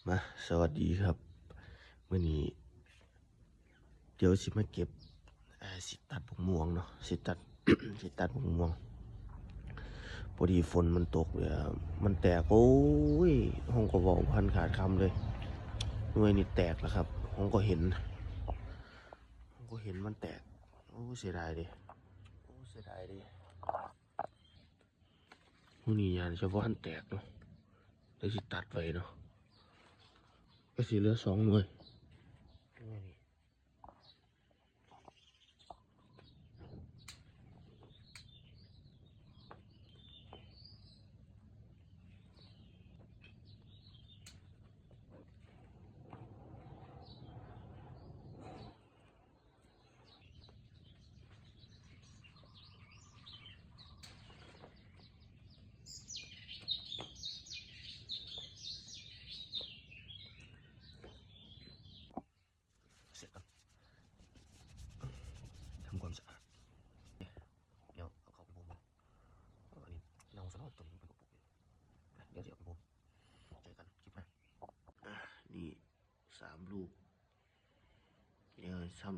ມາ ສະຫວັດດີຄັບ ມື້ນີ້ດຽວຊິມາເກັບ ເອີ ຊິຕັດບັກມ່ວງເນາະ ຊິຕັດ ຊິຕັດບັກມ່ວງ ພໍດີຝົນມັນຕົກ ເອີ ມັນແຕກ ໂອ້ຍ ເຮົາກໍເວົ້າບໍ່ທັນຂາດຄຳເລີຍ ໜ່ວຍນີ້ແຕກແລ້ວຄັບ ເຮົາກໍເຫັນ ເຮົາກໍເຫັນມັນແຕກ ໂອ້ ເສຍດາຍເດ ໂອ້ ເສຍດາຍເດ. ມື້ນີ້ຢ້ານຈະບໍ່ທັນແຕກເນາະ ເລີຍຊິຕັດໄວ້ເນາະ ກໍຊິເຫຼືອສອງໜ່ວຍ. ເຊັດກ່ອນ ທຳຄວາມສະອາດ ດຽວເອົາເຂົ້າໄປບົ່ມ ອັນນີ້ເນົ່າຊະເນາະ ຕົວນີ້ມັນເປັນກະປຸກ ດຽວຊິເອົາໄປບົ່ມ ເຈີກັນຄລິບໜ້າ ນີ້ສາມລູກ ດຽວຊ້ຳ